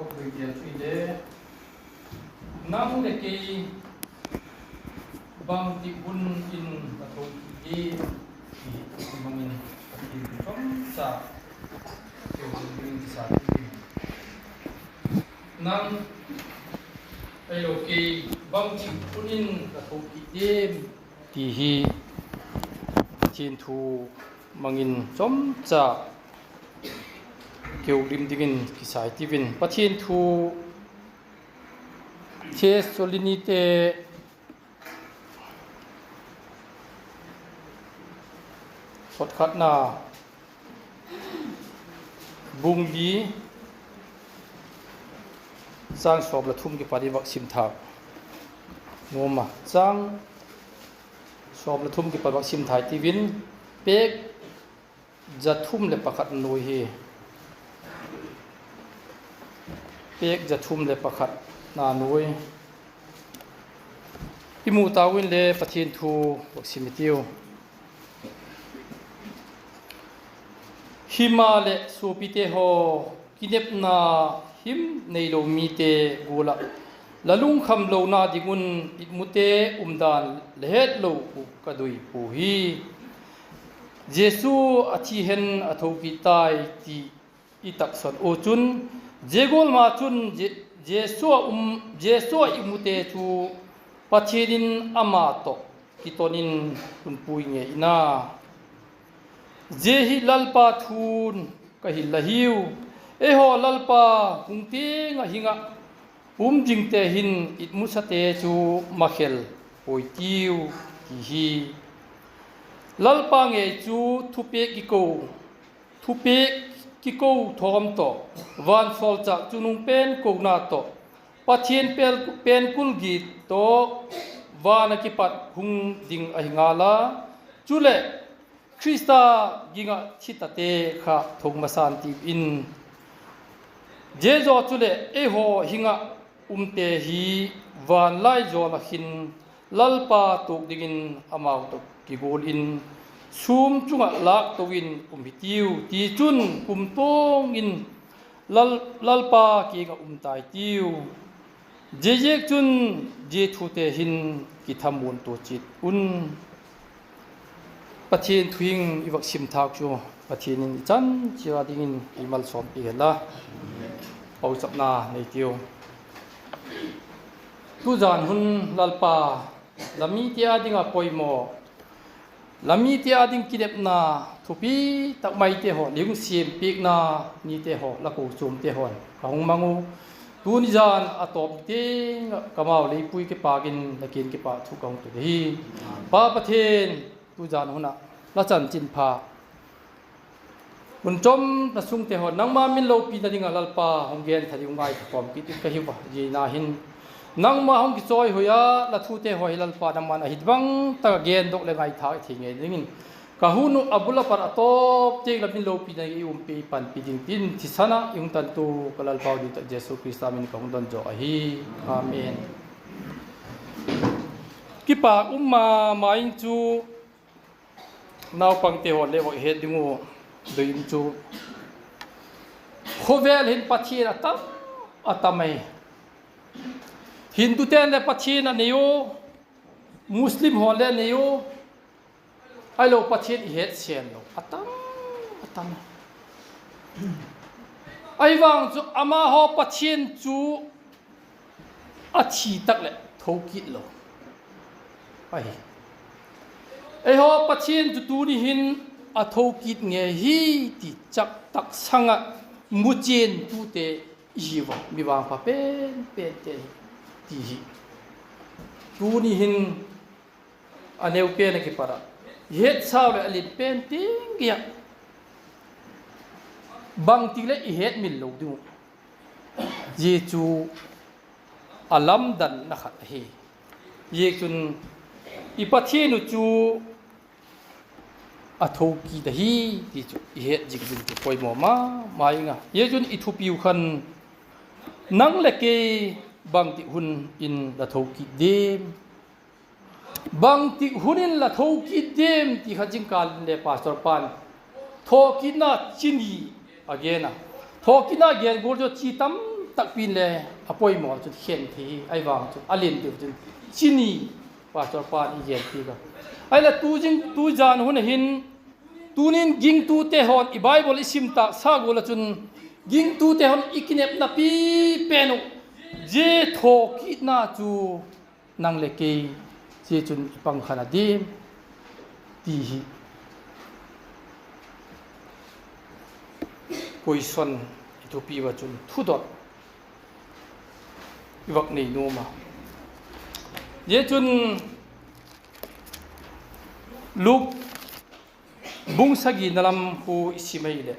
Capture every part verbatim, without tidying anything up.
Kawkdui tel chu i le, nang leh kei bangtik hun in la tho kit diam ti hi hmangin Pathian thu chomcha keu hun dingin kisa kit ding. Nang, ahilo kei, bangtik hun in la tho kit diam ti hi Pathian thu hmangin chomcha keu lim dingin kisai tivin. Pathian thu Thesalonika hotkhatna bung li, châng sawm leh thum kipat i vak sim thâk nuam a, châng sawm leh thum kipat vak sim thâk tivin, pêk za thum leh pakhat nuai hi. Pêk za thum leh pakhatna nuai i mu tau inle Pathian thu vak sim i tiu. Himaleh suapite haw, kinepna him neilo mite gual ah la lungkham lona ding un itmute umdan la hetlo uh ka doi pua hi. Jesu a thi hen a tho kit tai ti i taksan u chun, zia gual ma chun Je-, Jesu a um, Jesu a i mute chu Pathian in ama tawh kiton in hun pui ngei in a. Zia hi Lalpa thu'n ka hil la hiu. Eihaw Lalpa hung tiang ah hing ah um dingte hin itmusate chu makhel puai tiu, ti hi. Lalpa ngei chu thupiak kiko, thupiak kiko thawm tawh, vansawlchâk chungnung pen kona tawh, Pathian pel-, pen kulgi tawh, van ah kipat hung ding ahi ngal a. Chuleh, Khrista ging ah thi tate kha tho masa'n tiu in, zia zaw chuleh eihaw hing ah umte hi van lai zawl ah hin Lalpa tuak dingin amau tawh kigual in sûm chung ah lâk to in um hi tiu. Tichun kumtuang in Lal-, Lalpa kiang ah um tai tiu. Ziaziakchun zia thute hin kithamuantua chiat un. Pathian thu hing i vak sim thâk chu Pathian in i chan chiat a dingin ei malsawmpi hen la, pauchapna nei tiu. Tuzan hun Lalpa, la mite â ding ah poimaw, la mite â ding kinepna thupi tak maite haw, la hung siampiakna nite haw, la kochuamte haw'n ka hung mang u. Tuni zan a tawp tiang ah ka mau lei pui kipâk in la kiang kipakthu ka hung tut hi. Pa Pathian, tuzan hun ah la chanchinpha hun chom la sungte haw nangma min lopina ding ah Lalpa hung gen tha ding uh ngaitha kawm kit in ka hiu a, zia na hin nangma hung kichawihoi a, la thute haw hi Lalpa nangma'n ahi bang tak ah gendok leh ngaithâk thei ngei dingin, ka hun uh a bul a pat a tawp tiang la min lopina ding i umpi panpi ding tin thisan ah i hung tantu ka Lalpau ding tak Jesu Khrista min ka hung don zaw ahi. Amen. Kipâk um ma ma ing chu, naupangte haw le vak het ding uh doi um chu, khawvel hin pathian a tam, a tam ai. Hindute'n le pathian a nei u, Muslim haw'n le nei u, ahilo pathian i het sen lo a tam, a tam. Ahivang chu amahaw pathian chu a thi tak leh tho kit lo ahi. Eihaw pathian chu tuni hin a tho kit ngei hi ti chak tak sâng ah muchiantute i hiu a, mi vangpha pen pente hi ti hi. Tuni hin a neu pen a kipat ah i hetsau leh a lim pen tiang gei ah bangtik leh i hetmil lo ding uh, zia chu a lamdanna khat ahi. Ziakchun i Pathian uh chu a tho kit ahi ti chu i het zing ding chu poimaw ma ma ing a. Ziakchun i thupiu khan, nang leh kei bangtik hun in la tho kit diam, bangtik hun in la tho kit diam ti kha zingkal in le pastor pa'n thawkitna chi ni a gen a. Thawkitna gen gual chu chi tam takpi in le a poimaw chun khen thei hi, ahi vang chun a lian deu chun chini pastor pa'n i gen piak a. Ahileh tu zing tu zan hun a hin, tunin gingtute haw'n i Bible i sim tâk sa gual ah chun, gingtute haw'n i kinepna pi pen uh, zia thawkitna chu nang leh kei zia chun i pang khan a diam ti hi question i thupi ua chun thudot i vak nei nuam a. Zia chun Luk bung sagina lam khu i sim ahileh,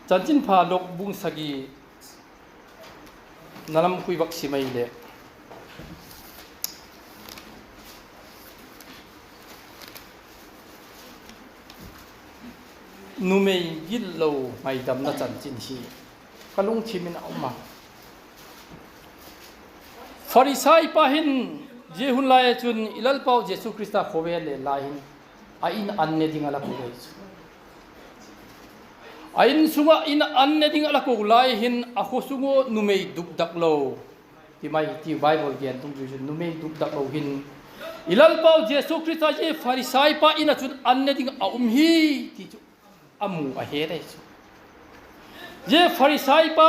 Chanchinpha Luk bung sagina lam khu i vak sim ahileh, numei gitlo ngaidamna chanchin hi ka lungthim in a um a. Pharisai pa hin zia hun lai ah chun i Lalpau Jesu Khrista khawvel le lai hin a in an ne ding a la ko ahi chu. A in sung ah in an ne ding a la ko lai hin a khaw sung ua numei dukdak lo ti mai ti Bible gen dungzui chun numei dukdak lo hin i Lalpau Jesu Khrista zia Pharisai pa in ah chun an ne ding a um hi ti chu a mu a het ahi chu. Zia Pharisai pa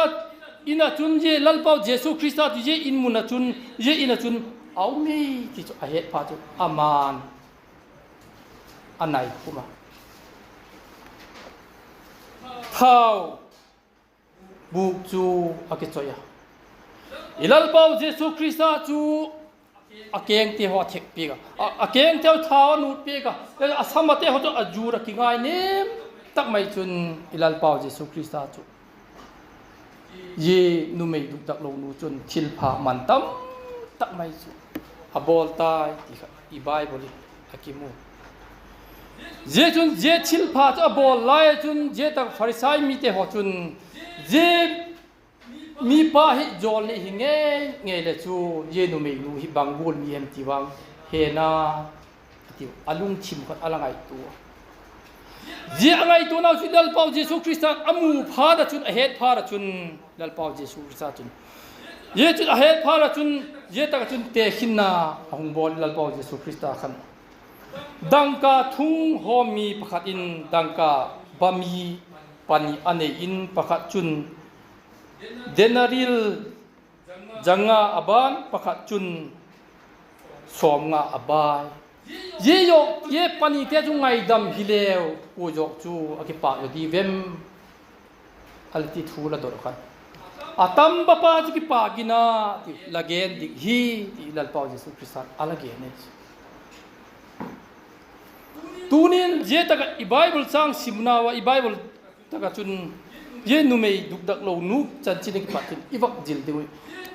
in ah chun zia Lalpau Jesu Khrista chu zia in mun ah chun, zia in ah chun a um hi ti chu a het phat chun ama'n a nai khum a, thau bûk chu a kichoi a, i Lalpau Jesu Khrista chu a kengte haw a thek piak a, a kengte haw thau a nut piak a, a samate haw chu a zut a, kingainem tak mai chun i Lalpau Jesu Khrista chu zia numei dukdak lo nu chun thilpha man tam tak mai chu a bawl tai ti kha i Bible in a kimu. Zia chun zia thilpha chu a bawl lai chun zia tak Pharisai mite haw chun zia mipa hi jawlnei hi ngei ngei leh chu zia numei nu hi bang gual mi hem ti vang hena a tiu, a lungthim khat a la ngaitua. Zia a ngaituanau chu Lalpau Jesu Khrista'n a mu phat ah chun, a het phat ah chun, Lalpau Jesu Khrista chun, zia chun a het phat ah chun, zia tak ah chun tekhinna a hung bawl Lalpau Jesu Khrista khan, dangka thung hawm mi pakhat in dangka ba mi pani a nei in pakhat chun denarial za nga a ban, pakhat chun sawmnga a bai. Zia zaw, zia panite chu ngaidam hileu, kua zaw chu a kipâk zaw di vem? A la ti thu la dot khan, a tam bapa chu kipâk in a, ti la gen dik hi, ti Lalpau Jesu Khrista'n a la gen ahi. Tunin zia tak ah i Bible châng simnau ah, i Bible tak ah chun zia numei dukdak lo nu chanchin ah kipat in i vak zil ding uh.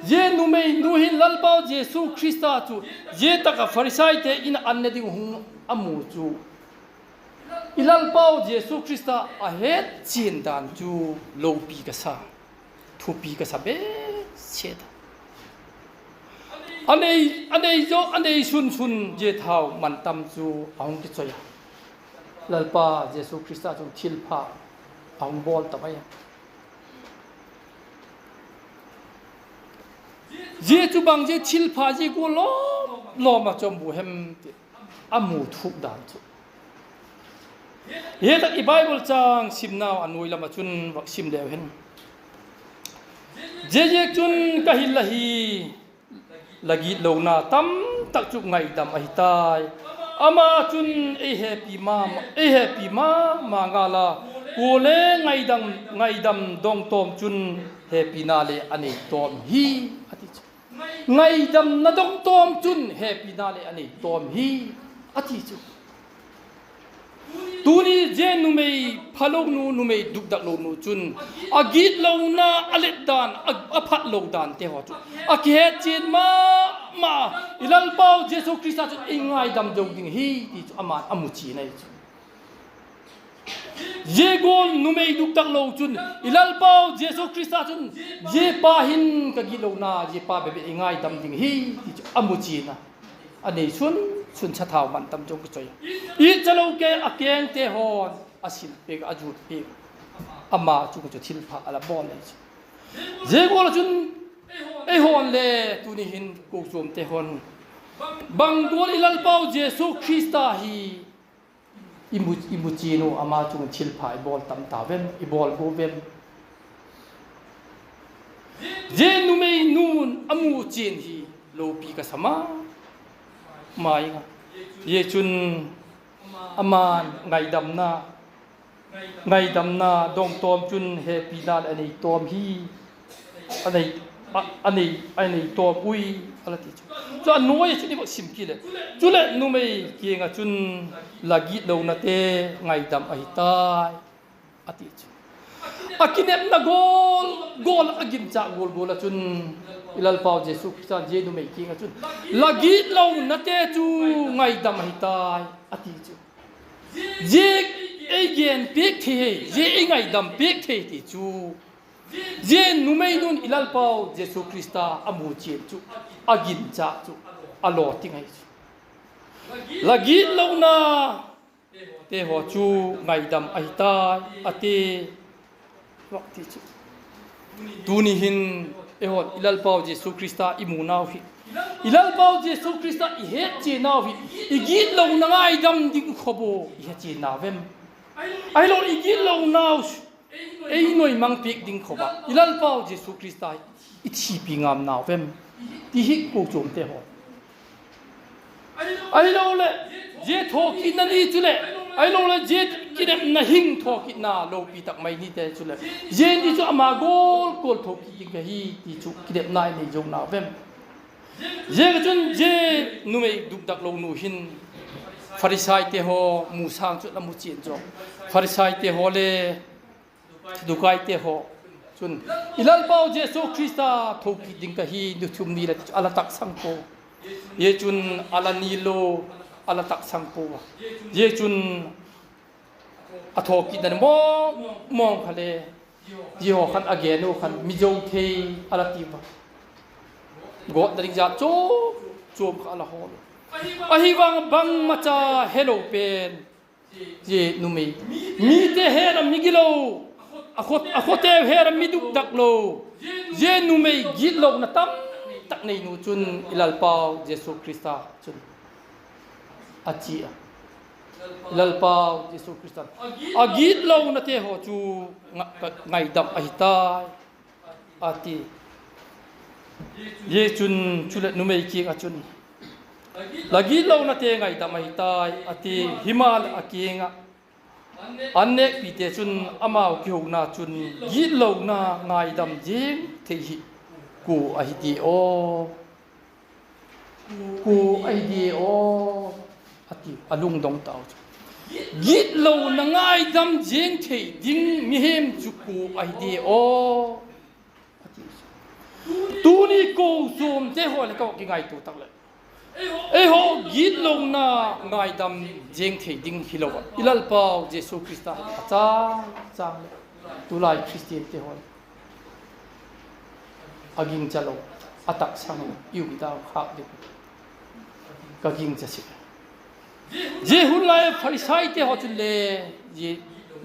Zia numei nu hin Lalpau Jesu Khrista chu zia tak ah Pharisaite in ah an ne ding hung a mu chu, i Lalpau Jesu Khrista a hetchian dan chu lopi ka sa, thupi ka sa be set a. A nei, a nei zaw, a nei sun sun zia thau man tam chu a hung kichoi a, Lalpa Jesu Khrista chun thilpha a hung bawl ta mai a. Zia chu bang zia thilpha zia gual lawm lawm ah chu a mu hem ti a mu thuk dan chu. Hi tak i Bible châng simnau a nuai lam ah chun vak sim leu hin, ziaziakchun ka hil la hi, la gitlona tamtak chu ngaidam ahi tai. Ama chun ei hepi ma, ei hepi ma ma ngal a, kuale ngaidam, ngaidam dong tawm chun hepina le a nei tawm hi, a ti chu. Ngaidamna dong tawm chun hepina le a nei tawm hi, a ti chu. Tuni zia numei phalo nu, numei dukdak lo nu chun a gitlona, a let dan, a, a phat lo dante haw chu a kihetchian ma ma, i Lalpau Jesu Khrista chun ei ngaidam zo ding hi ti chu ama'n a mu chian ahi chu. Zia gual numei dukdak lo chun i Lalpau Jesu Khrista chun, zia pa hin ka gitlona, zia pa bep in ei ngaidam ding hi ti chu a mu chian a. A nei sun sun sathau man tam chu kichoi a. It chalo ke a kengte haw'n a sil piak, a zut piak. ama chung chu thilpha a la bawl ahi chu. Zia gual ah chun, eihaw'n le tuni hin kochuamte haw'n, bang gual i Lalpau Jesu Khrista hi i mu, i mu chian u, ama chung thilpha i bawl tam ta vem, i bawl gua vem? Zia numei nu'n a mu chian hi lopi ka sa ma ma ing a. Zia chun ama'n ngaidamna, ngaidamna dong tawm chun hepina leh a nei tawm hi, a nei, a, a nei, a nei tawm ui, a la ti chu. Chu a nuai ah chun i va sim kit leh, chuleh numei kiang ah chun, la gitlonate ngaidam ahi tai, a ti chu. A kinepna gual gual, a ginchâk gual gual ah chun, i Lalpau Jesu Khrista'n zia numei kiang ah chun, la gitlonate chu ngaidam ahi tai, a ti chu. Zia ei gen piak thei hi, zia ei ngaidam piak thei ti chu, zia numei nu'n i Lalpau Jesu Khrista a mu chian chu, a ginchâk chu, a lawting ahi chu. La gitlonate haw chu ngaidam ahi tai, a ti. Ti chu, tuni hin eihaw'n i Lalpau Jesu Khrista i munau hi, i Lalpau Jesu Khrista i hetchiannau hi, i gitlona ngaidam ding khawp ua i hetchianna vem? Ahilo, i gitlonau ei nuai mang piak ding khawp ah i Lalpau Jesu Khrista i thipi ngamnau vem? Ti hi kochuamte haw. Ahiloleh, zia thawkitna ni chuleh, ahiloleh zia kinepna hing thawkitna lopi tak mai nite chuleh, zia ni chu ama gual gual thawkit ding ka hi ti chu kinepna i nei zo nau vem? Ziak ah chun zia numei dukdak lo nu hin Pharisaite haw mu sâng chu la mu chian zaw. Pharisaite haw le Saddukaite haw chun, i Lalpau Jesu Khrista thawkit ding ka hi, ni thum ni la ti chu a la taksang pua. Zia chun a la nilo, a la taksang pua a. Zia chun a thawkitna ni mawng mawng kha le, zia haw khan a gen u khan mi zo thei a la ti ua. Gawtna ding jat chuam chuam kha a la hawl u. Ahi vang bangmacha helo pen, zia numei, mite het a mi gilo, a khaw, a khawte het a mi dukdak lo, zia numei gitlona tam tak nei nu chun i Lalpau Jesu Khrista chun a chi a, i Lalpau Jesu Khrista'n, a gitlonate haw chu nga-, ka ngaidam ahi tai, a ti. Zia chun chuleh numei kiang ah chun, la gitlonate ngaidam ahi tai, a ti. Himaleh a kiang ah an nêkpite chun amau kihona chun, gitlona ngaidam ziang thei hi kua ahi di aw? Kua ahi di aw? a ti, a lungdong tau chu. Gitlona ngaidam ziang thei ding mihem chu kua ahi di aw? a ti. Tuni kochuamte haw leh ka kingaitua tak leh, eihaw gitlona ngaidam ziang thei ding hilo ah i Lalpau Jesu Khrista a châng châng leh tulai Khristiante haw a gingcha lo, a taksang lo i um dau khâk ding ka gingcha sek. Zia hun lai Pharisaite haw chun le, zia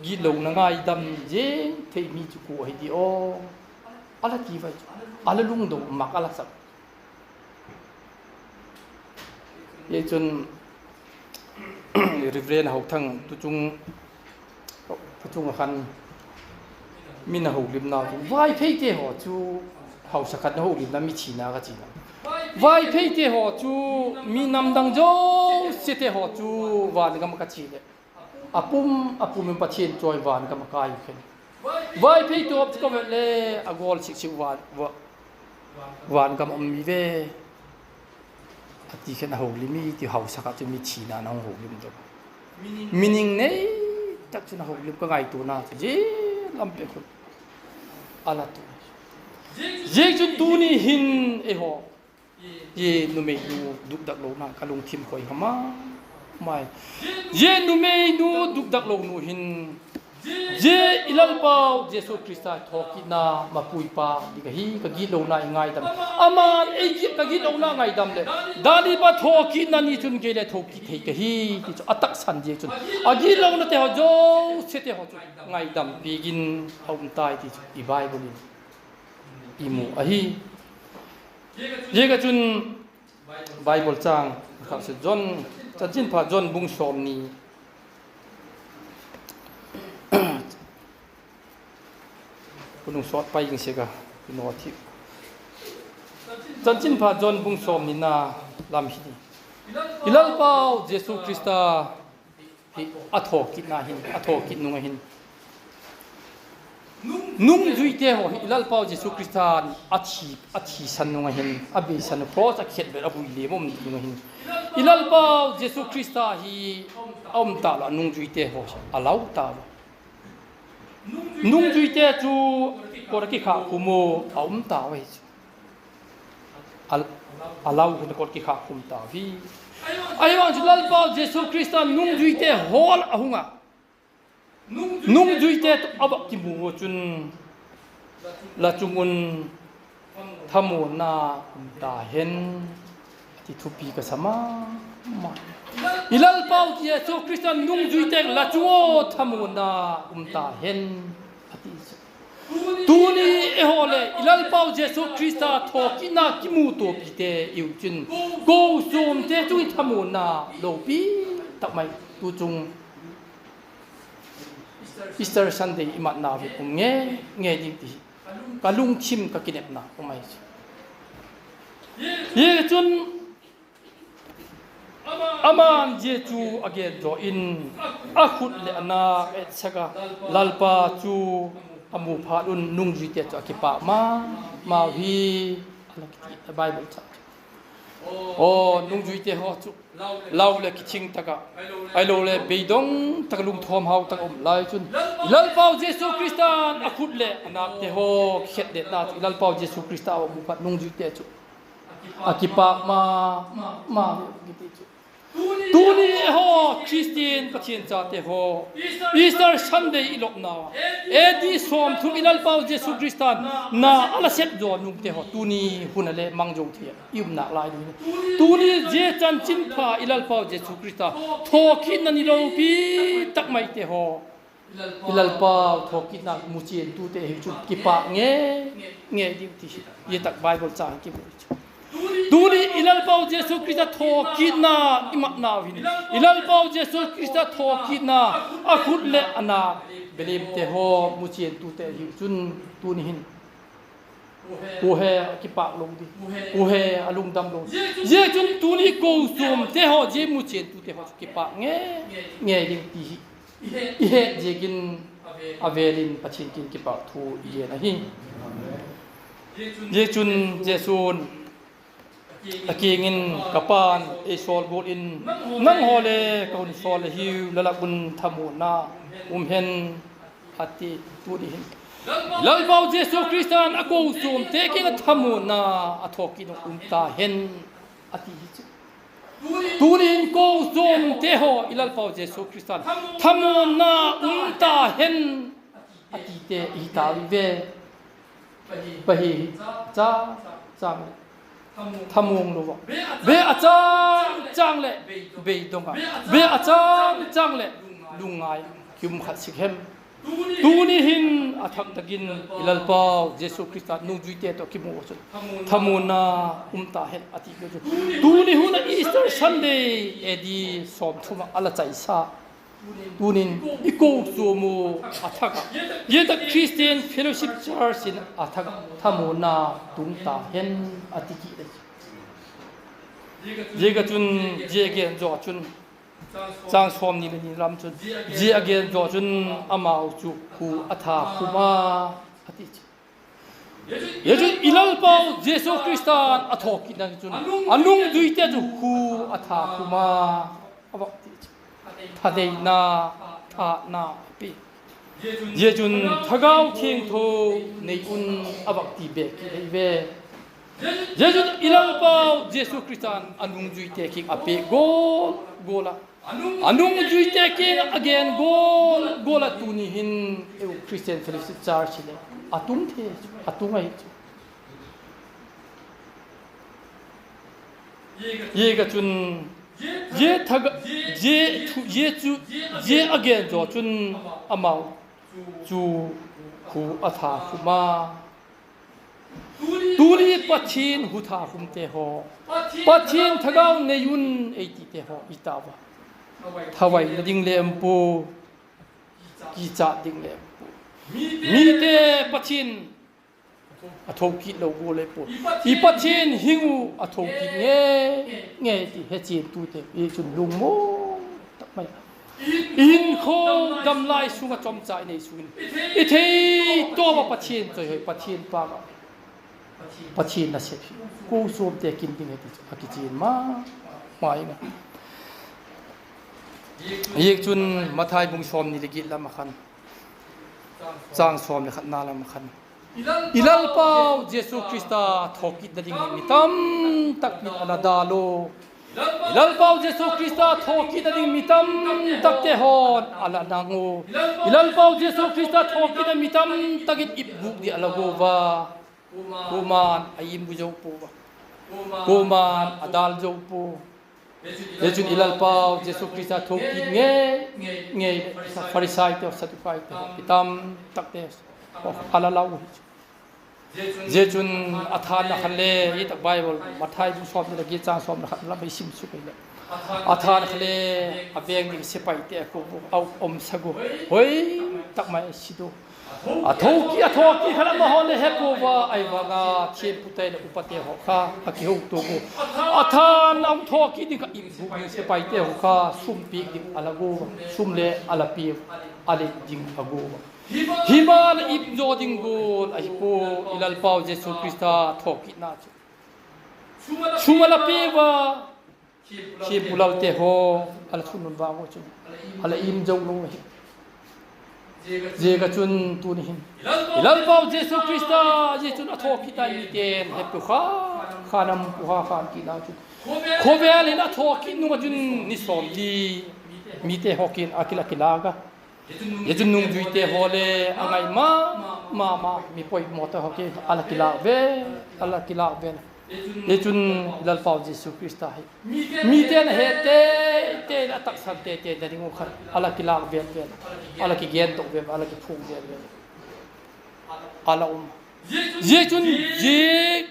gitlona ngaidam ziang thei mi chu kua ahi di aw? a la ti vai chu. A la lungdong mak a la sak. Zia chun Reverend Hauthang tu chung, tu chung ah khan mi na holimna chu, Vaipheite haw chu, hausa khat na holimna mi thina ka chi na. Vaipheite haw chu, mi namdang zosiate haw chu vangam ah ka chi leh, a pum a pum in Pathian chawi vangam a kai u khen. Vaiphei tawp chu ka vet le, a gawl sik sik van, va, vangam a um mi ve, a ti khen a holim i ti. Hausa khat chu mi thina na hung holim dok. Meaning nei tak chun a holim ka ngaituana chu zia lam pek hun a la tu. Ziak chun tuni hin eihaw, i numei nu dukdak lona ka lungthim khoi ha ma mai. Zia numei nu dukdak lo nu hin Zia i Lalpau Jesu Khrista thawkitna mapuipa ding ahi, ka gitlona i ngaidam. Ama'n ei git, ka gitlona ngaidam leh, Daniel pa thawkitna ni chun kei le thawkit thei ka hi, ti chu a taksan ziak chun, a gitlonate haw zosiate haw chu ngaidam piak in a um tai ti chu i Bible in i mu ahi. Ziak ah chun Bible châng kha se John, Chanchinpha John bung sawmni. Hun hung sawt pai ing sek a, i naw thiu. Chanchinpha John bung sawmnina lam hi, i Lalpau Jesu Khrista hi a thawkitna hin, a thawkit nung ah hin, nungzuite haw hi i Lalpau Jesu Khrista a thi, a thisan nung ah hin, a beisan, cross a khetbel a vui liam um nung ah hin, i Lalpau Jesu Khrista hi a um ta lo, a nungzuite haw a lau ta lo. Nungzuite chu kot a kikhâk khum u a um tau ahi chu. A, a lau hun a kot kikhâk khum tau hi. Ahivang chu Lalpau Jesu Khrista nungzuite hawl a hung a, nungzuite tawh a va kimu u chun, la chung un thamuanna um ta hen, a ti thupi ka sa ma ma. I Lalpau Jesu Khrista nungzuite la chung u thamuanna um ta hen, a ti chu. Tuni eihaw le i Lalpau Jesu Khrista thawkitna kimu tuapite i hiu chun, kochuamte chung i thamuanna lopi tak mai tu chung Easter Sunday i matna hi um ngei ngei ding ti hi ka lungthim, ka kinepna um ahi chu. Hi chun, ama'n zia chu a gen zaw in, a khut leh a nâk etsak a, Lalpa chu a mu phat un nungzuite chu a kipâk ma mau hi, a la kiti Bible châng. Aw, nungzuite haw chu lau leh kithing tak ah, ahilole beidong tak ah, lungthawm hau tak ah um lai chun, i Lalpau Jesu Khrista'n a khut leh a nâkte haw kikhetdetna chu i Lalpau Jesu Khrista a mu phat nungzuite chu a kipâk ma ma hi kiti chu. Tuni eihaw Khristian Pathian chate haw, Easter Sunday i lopna, A D sawmthum i Lalpau Jesu Khrista'n na a la sep zaw nungte haw, tuni hun a le mang zo thei a i um nâk lai ding. Tuni zia chanchinpha i Lalpau Jesu Khrista thawkitna ni lopi tak maite haw, i Lalpau thawkitna muchiantute hi chu kipâk ngei ngei ding ti hi zia tak Bible châng kimu chu. Tuni i Lalpau Jesu Khrista thawkitna i matnau hin, i Lalpau Jesu Khrista thawkitna, a khut leh a nâk belemte haw muchiantute hi chun, tuni hin kuahe a kipâk lo di, kuahe a lungdam lo di. Zia chun tuni kochuamte haw, zia muchiantute haw chu kipâk ngei ngei ding ti hi i het ziakin, a vêl in Pathian kiang in kipâk thu i gen ahi. Zia chun Jesu'n a kiang in, Ka Pa'n ei sawl gual in, nanghaw le ka hun sawl ahiu, la lak un thamuanna um hen, a ti. Tuni hin Lalpau Jesu Khrista'n a kochuamte kiang ah thamuanna a thawkit nung um ta hen, a ti hi chu. Tuni hin kochuamte haw i Lalpau Jesu Khrista'n thamuanna um ta hen, a tite i hi tau ve. Pahi hi châng châng leh thamuang lo ah, be a châng châng leh beidong ah, be a châng châng leh lungngai ah ki um khat sek hem. Tuni hin a thak tak in i Lalpau Jesu Khrista nungzuite tawh kimu ah chun thamuanna um ta hen, a ti chu. Tuni hun ah Easter Sunday A D sawmthum ah a la chaisa, tunin i kochuam u a thak ah, zia tak Christian Fellowship Church in a thak ah thamuanna tung ta hen, a ti kit ahi. Ziak ah chun, zia gen zaw chun, châng sawmni leh ni lam chun, zia a gen zaw chun, amau chu khu a tha khum a, a ti chu. Zia chun i Lalpau Jesu Khrista'n a thawkitna chun a nungzuite chu khu a tha khum a, a vak ti chu. Thaneina, thâtna a pia. Zia chun Thagau Thiangtho nei un, a vak ti bêk kit ahi ve. Zia chun i Lalpau Jesu Khrista'n a nungzuite kiang a pêk gual gual ah A nungzuite kiang ah a gen gual gual ah tuni hin, eu Christian Fellowship Church hileh a tung thei chu, a tung ahi chu. Ziak ah chun, zia thaga, zia thu, zia chu, zia a gen zaw chun amau chu hu a tha khum a. Tuni Pathian hu tha khumte haw, Pathian thagau nei un ei tite haw i ta ua. Thavaina ding le um pua, kichat ding le um pua. Mite Pathian a thokit lo gual le pua. I Pathian hing uh a thokit ngei ngei ti hechiantute i chun lungmawl tak mai a, i hinkhua damlai sung ah chomcha i nei sung in, i theitawp ah Pathian chawihoi, Pathian pâk ah Pathian nasep hi kochuamte kin ding hi ti chu a kichian ma ma ing a. Ziakchun Mathai bung sawmni leh giat lam ah khan, châng sawm leh khatna lam ah khan, i Lalpau Jesu Khrista thawkitna dingin mi tamtak in a la dâl u. I Lalpau Jesu Khrista thawkitna ding mi tamtakte haw'n a la nang u. I Lalpau Jesu Khrista thawkitna mi tamtak in ip gûk ding a la gua ua. Kuama'n a im zo pua ua. Kuama'n a dâl zo pua. Zia chun i Lalpau Jesu Khrista thawkit ngei ngei leh Pharisaite, Saddukaite, mi tamtakte a la lau hi chu. Zia chun a thanna khan le, i tak Bible Mathai bung sawmni leh giat châng sawm leh khat lam i sim suk ahileh, a thanna khan le a veng ding sepaite a ko, a umsak u, hoi tak mai a sit u. A thawkit, a thawkit kha lam a haw le he pua ua, ahi vang a thiampute leh upate haw kha a kihotuak u. A thanna a thawkit ding kha ip gûk ding sepaite haw kha sum piak ding a la gua ua, sum le a la piak, a lei ding a gua ua. Himaleh ip zaw ding gual ahi pua, i Lalpau Jesu Khrista thawkitna chu. Sum a la pia ua, thiampu lalte haw a la thunun vang u chun a la im zo lo ahi. Ziak ah chun tuni hin i Lalpau Jesu Khrista, zia chun a thawkit a mite'n hepi kha, khan a um pua kha, khan kit nau chun, khawvel hin a thawkit nung ah chun ni sawmli mite haw kiang a kila kilâk a. Zia chun nungzuite haw le a ngai ma ma ma, mi poimawte haw kiang a la kilâk ve, a la kilâk vel. Zia chun i Lalpau Jesu Khrista hi mite'n a het tei tei leh a taksan tei tei na ding uh khan a la kilâk vel vel, a la kigendok vel, a la kiphuak vel vel a la um. Zia chun zia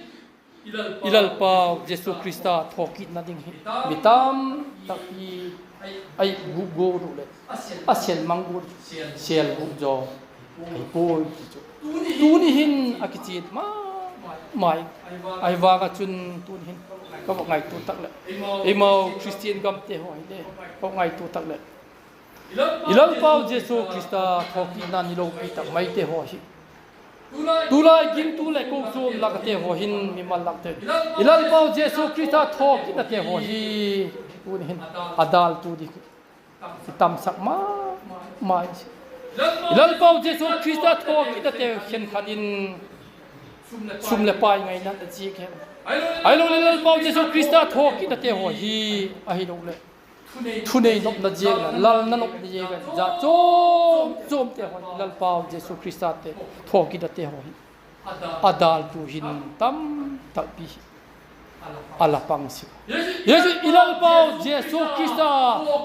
i Lalpau Jesu Khrista thawkitna ding hi mi tamtak i a ip gûk gual uh leh a sêl mang gual, sêl gûk zaw ahi puai ti chu tuni hin a kichian ma ma i. Ahi vang ah chun tuni hin ka va ngaitua tak leh, eimau Khristian gamte haw hile ka va ngaitua tak leh, i Lalpau Jesu Khrista thawkitna ni lopi tak maite haw hi, tulai gingtu leh kochuam lak ate haw hin, mimal lakte, i Lalpau Jesu Khrista thawkitnate haw hi tuni hin a dâltu ding hi tamsak ma ma i. I Lalpau Jesu Khrista thawkitnate khenkhat in sum leh pai ngaina a ziak hen, ahiloleh Lalpau Jesu Khrista thawkitnate haw hi, ahiloleh thunei nopna ziak ah, lalna nopna ziak ah, jat chuam chuamte haw, Lalpau Jesu Khrista te thawkitnate haw hi a dâltu hin tamtakpi hi a la pang sek. Zia chu i Lalpau Jesu Khrista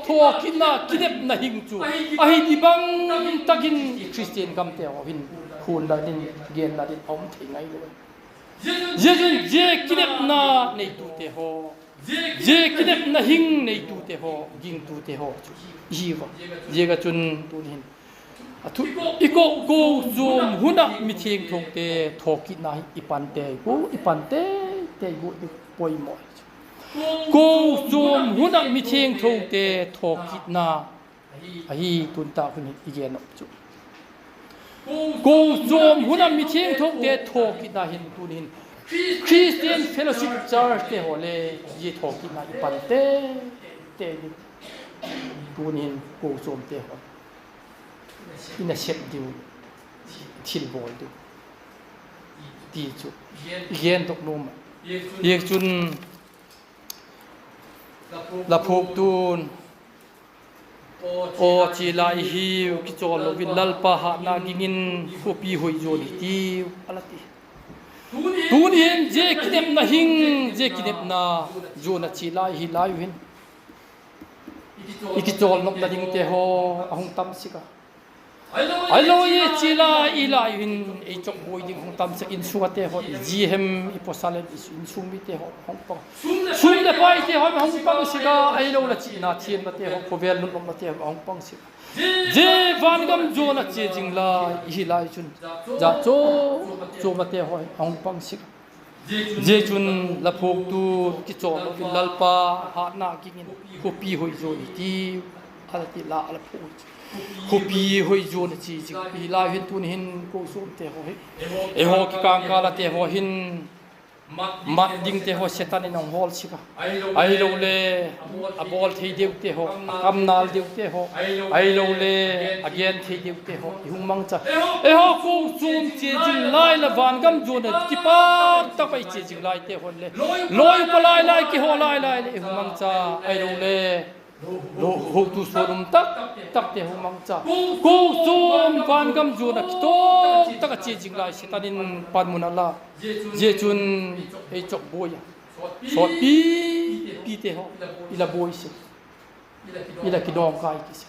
thawkitna kinepna hing chu ahi ti bang tak in i Khristian gamte haw hin khun dan in, gen dan in a um thei ngailo. Zia chun zia kinepna neitute haw, zia kinepna hing neitute haw, gingtute haw chu i hi ua. Ziak ah chun tuni hin a thu i ko, kochuam hun ah mithiangthote thawkitna hi i pan tei gua, i pan tei tei gua ding poimaw hi chu. Kochuam hun ah mithiangthote thawkitna ahi tun tak hun hin i gen uh chu. Kochuam hun ah mithiangthote thawkitna hin tuni hin Christian Fellowship Churchte haw le zia thawkitna i pan tei tei ding, tuni hin kochuamte haw i nasep diu, thilbawl diu ti chu i gendok nuam ah. Ziakchun la phuaktu'n Aw chia la i hiu, kichawl lo in Lalpa hatna ging in, khawpi hoi zuan hi tiu, a la ti. Tuni hin zia kinepna hing, zia kinepna zuan ah chia la i hi lai uh hin, i kichawl nopna dingte haw a hung tam sek a. Ahilo, chia la i lai uh hin ei chawkbuai ding hung tam sek, insung ate haw, i zi hem, i pawsal hem, insung mite haw hung pang, sum leh paite haw hung pang sek a, ahilo leh chihna thiamnate haw, khawvel nunopnate haw hung pang sek a. Zia vangam zuan ah chia zing lai i hi lai chun, jat chuam chuamte haw a hung pang sek a. Zia chun la phuaktu, kichawl lo in Lalpa hatna ging in, khawpi hoi zuan hi tiu, a la ti la, a la phuak chu. Khawpi hoi zuan ah chia zing i hi lai hin, tuni hin kochuamte haw hi, eihaw kikâl ah te haw hin mat dingte haw Setan in a hung hawl sek a. Ahilole a bawl thei deute haw, a kamnal deute haw, ahilole a gen thei deute haw i hung mangcha. Eihaw kochuam chia zing lai leh vangam zuan ah kipak tak mai chia zing laite haw le, lawi upa lai lai, kihaw lai lai leh i hung mangcha. Ahilole hotu suan um tak takte hung mangcha. Kochuam vangam zuan ah kitak tak ah chia zing lai Setan in panmun a la. Zia chun ei chawkbuai a, sawtpi pite haw i la buai sek, i la kidawngkai kisa.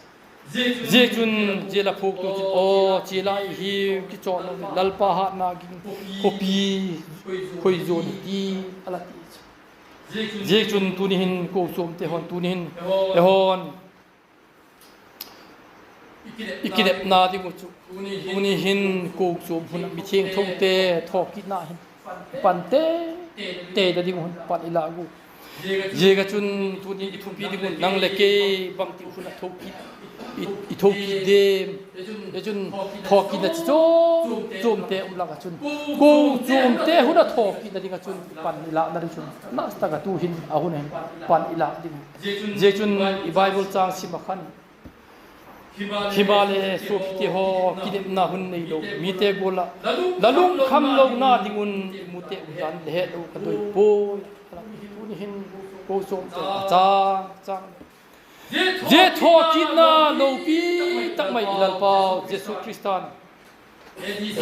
Zia chun zia la phuaktu chun, aw chia la i hiu, kichawl lo in Lalpa hatna ging, khawpi hoi zuan hi ti, a la ti chu. Zia chun tuni hin kochuamte haw, tuni hin eihaw'n i kinepna ding uh chu, tuni hin kochuam hun ah mithiangthote thawkitna hin pan teitei ding uh hun pan i lâk uh. Ziak ah chun tuni i thupi ding uh, nang leh kei bangti hun ah thokit, i thokit diam? Zia chun thawkitna chi chuam chuamte um lak ah chun, kochuamte hun ah thawkitna ding ah chun pan i lâkna ding chun nasa tak ah tu hin a hun ahin pan i lâk ding. Zia chun i Bible châng sim ah khan, himaleh suapite haw, kinepna hun neilo mite gual ah la lungkham lona ding un i mute um dan le hetlo ka doi puai. Tuni hin kochuamte a châng châng, zia thawkitna lopi tak mai i Lalpau Jesu Khrista'n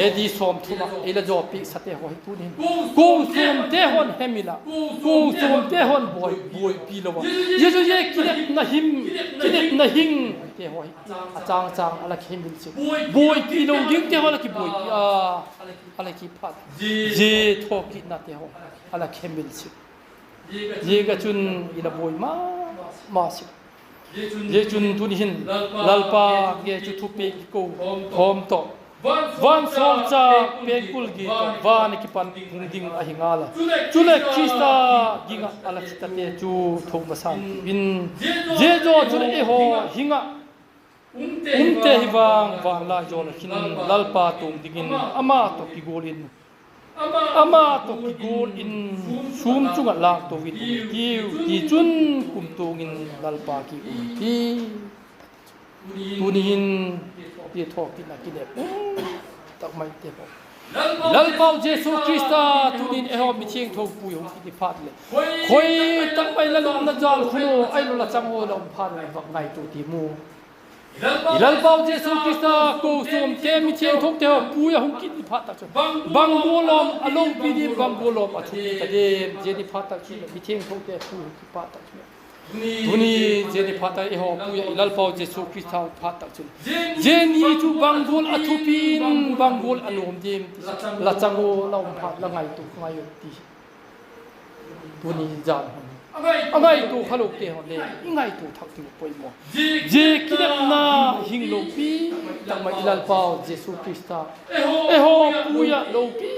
A D sawmthum ah ei la zawpiaksate haw hi tuni hin kochuamte haw'n hemil ah, kochuamte haw'n buai, buaipi lo a, zia chu zia kinepna him, kinepna hingte haw hi a châng châng a la kihemil sek. Buaipi lo dingte haw la kibuaipi a, a la kiphat, zia thawkitnate haw a la kihemil sek. Ziak ah chun i la buai ma ma sek. Zia chun tuni hin Lalpa ngei chu thupiak kiko khawm tawh, vansawlchâk pengkul gi tawh van a kipan hung ding ahi ngal a, chuleh Khrista ging ah a la thi tate chu tho masa in, zia zaw chun eihaw hing ah umte hi vang van lai zaw la khin Lalpa tuang dingin ama tawh kigual in, ama tawh kigual in sûm chung ah lâkto in um tiu, tichun kumtuang in Lalpa kiang um hi. Tuni hin zia thawkitna kinep tak maite haw, Lalpau Jesu Khrista tuni'n eihaw mithiangtho pui hung kit ni phat leh, khoi tak mai la lutna jal khun u, ahilo la chang u la um phat leh vak ngaitua tiam u. I Lalpau Jesu Khrista kochuamte mithiangthote haw pui a hung kit ni phat tak chun bang gual lawm a lopi diam, bang gual lawm a thupi ta diam? Zia ni phat tak chun mithiangthote pui hung kit phat tak chun, tuni zia ni phat tak eihaw pui ah i Lalpau Jesu Khrista phat tak chun, zia ni chu bang gual a thupi in, bang gual a nuam diam ti la chang u la um phat la ngaitua ngai u ti. Tuni zan hun a ngaitua kha lote haw le i ngaitua thak ding poimaw. Zia kinepna hing lopi tak mai i Lalpau Jesu Khrista eihaw pui ah lopi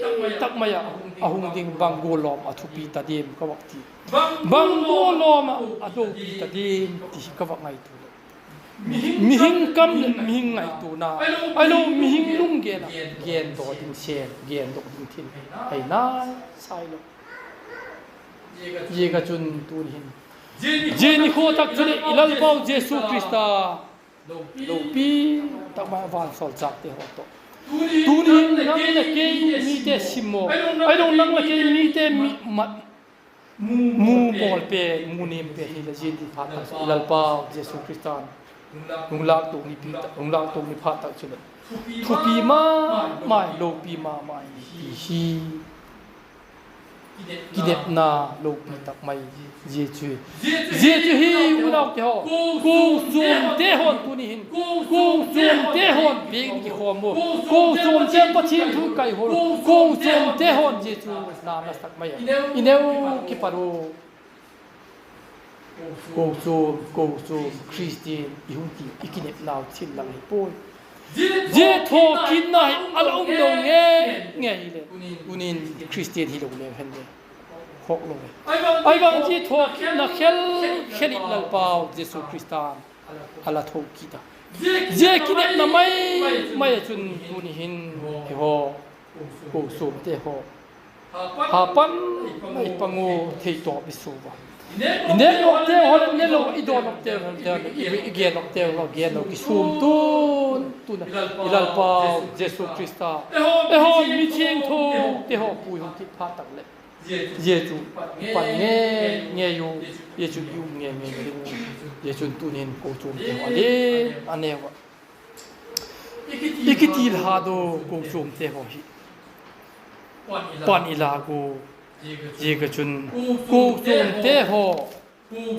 tak mai ah a hung ding bang gual lawm a thupi ta diam ka vak ti. Bang gual lawm ah a lopi ta diam ti ka vak ngaitua leh, mihing kam leh mihing ngaituana, ahilo mihing lunggel ah gendaw ding sêm, gendaw ding thil ahi nai sai lo. Ziak ah chun tuni hin, zia nikhua tak chuleh i Lalpau Jesu Khrista lopi tak mai vansawlchâkte haw tawh, tuni hin nang leh kei mite simmaw, ahilo nang leh kei mite mi mat, mu mawl pen, mu nem pen hileh zia ni phat tak chun i Lalpau Jesu Khrista'n hung lâktuak ni phat tak chuleh, thupi ma ma, lopi ma ma hi, hi kinepna lopi tak mai. Zia chu, zia chu hi unaute haw, kochuamte haw'n tuni hin, kochuamte haw'n biak in kikhawm u, kochuamte Pathian thu kai hawl, kochuamte haw'n zia chu na nasa tak mai a, i neu kipat u. Kochuam, kochuam Khristian i hung ti, i kinepnau thil lang hi puai. Zia thawkitna hi a la um lo ngei ngei hileh, tunin Khristian hilo leu hen le, khawk lo e. Ahi vang zia thawkitna khel khel in Lalpau Jesu Khrista'n a la thokit a. Zia kinepna mai mai ah chun tuni hin eihaw, kochuamte haw, hapan mai pang u, theitawp i sua a, i nêknopte haw leh ne lo, i dawnopte haw, i gennopte haw, genlo kisûm tun tun a, i Lalpau Jesu Khrista, eihaw'n mithiangthote haw pui hung kit phat tak leh, zia chu pan ngei ngei u, zia chu i um ngei ngei ding u. Zia chun tunin kochuamte haw a le, a neu ah, i kitil hat u kochuamte haw hi pan i lâk u. Ziak ah chun kochuamte haw,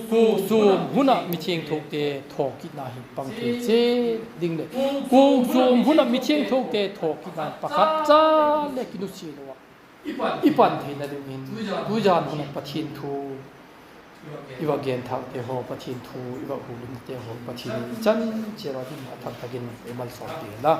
kochuam hun ah mithiangthote thawkitna hi pang thei chiat ding leh, kochuam hun ah mithiangthote thawkitna pakhat cha le kinusia lo ah i pan theina dingin, tujan hun ah Pathian thu i va genthâkte haw, Pathian thu i va hukdamte haw, Pathian in i chan chiat a ding a thak tak in ei malsawmpi hen la.